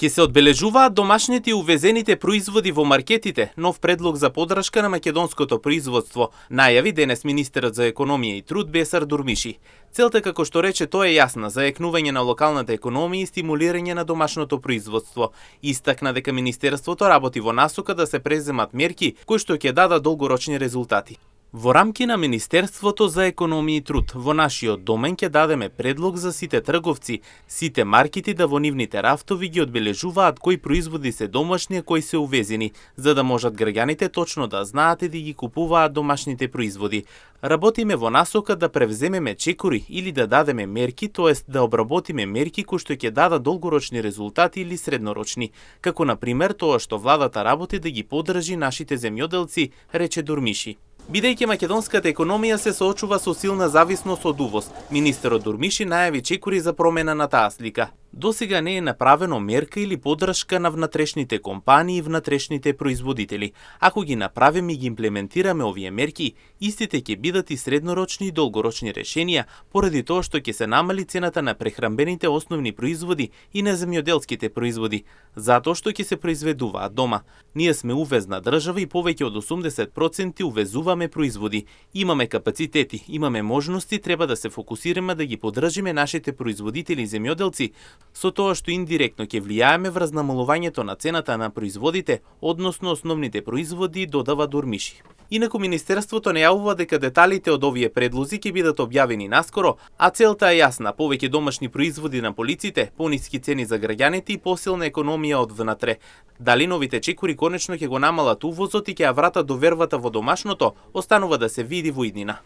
Ќе се одбележуваат домашните и увезените производи во маркетите, нов предлог за поддршка на македонското производство, најави денес министерот за економија и труд Бесар Дурмиши. Целта, како што рече, тоа е јасна, зајакнување на локалната економија и стимулирање на домашното производство. Истакна дека министерството работи во насока да се преземат мерки кои што ќе дадат долгорочни резултати. Во рамки на Министерството за економија и труд, во нашиот домен ќе дадеме предлог за сите трговци, сите маркети да во нивните рафтови ги одбележуваат кои производи се домашни, а кои се увезени, за да можат граѓаните точно да знаат и да ги купуваат домашните производи. Работиме во насока да превземеме чекори или да дадеме мерки, тоест да обработиме мерки кои што ќе дадат долгорочни резултати или среднорочни, како на пример тоа што владата работи да ги поддржи нашите земјоделци, рече Дурмиши. Бидејќи македонската економија се соочува со силна зависност од увоз, министерот Дурмиши најави чекори за промена на таа слика. Досега не е направено мерка или поддршка на внатрешните компании и внатрешните производители. Ако ги направиме и ги имплементираме овие мерки, истите ќе бидат и среднорочни и долгорочни решенија, поради тоа што ќе се намали цената на прехранбените основни производи и на земјоделските производи, затоа што ќе се произведуваат дома. Ние сме увезна држава и повеќе од 80% увезуваме производи. Имаме капацитети, имаме можности, треба да се фокусираме да ги поддржиме нашите производители и земјоделци, со тоа што индиректно ќе влијаеме врз намалувањето на цената на производите, односно основните производи, додава Дурмиши. Инаку Министерството најавува дека деталите од овие предлози ќе бидат објавени наскоро, а целта е јасна: повеќе домашни производи на полиците, пониски цени за граѓаните и посилна економија од внатре. Дали новите чекори конечно ќе го намалат увозот и ќе ја вратат довербата во домашното, останува да се види во иднина.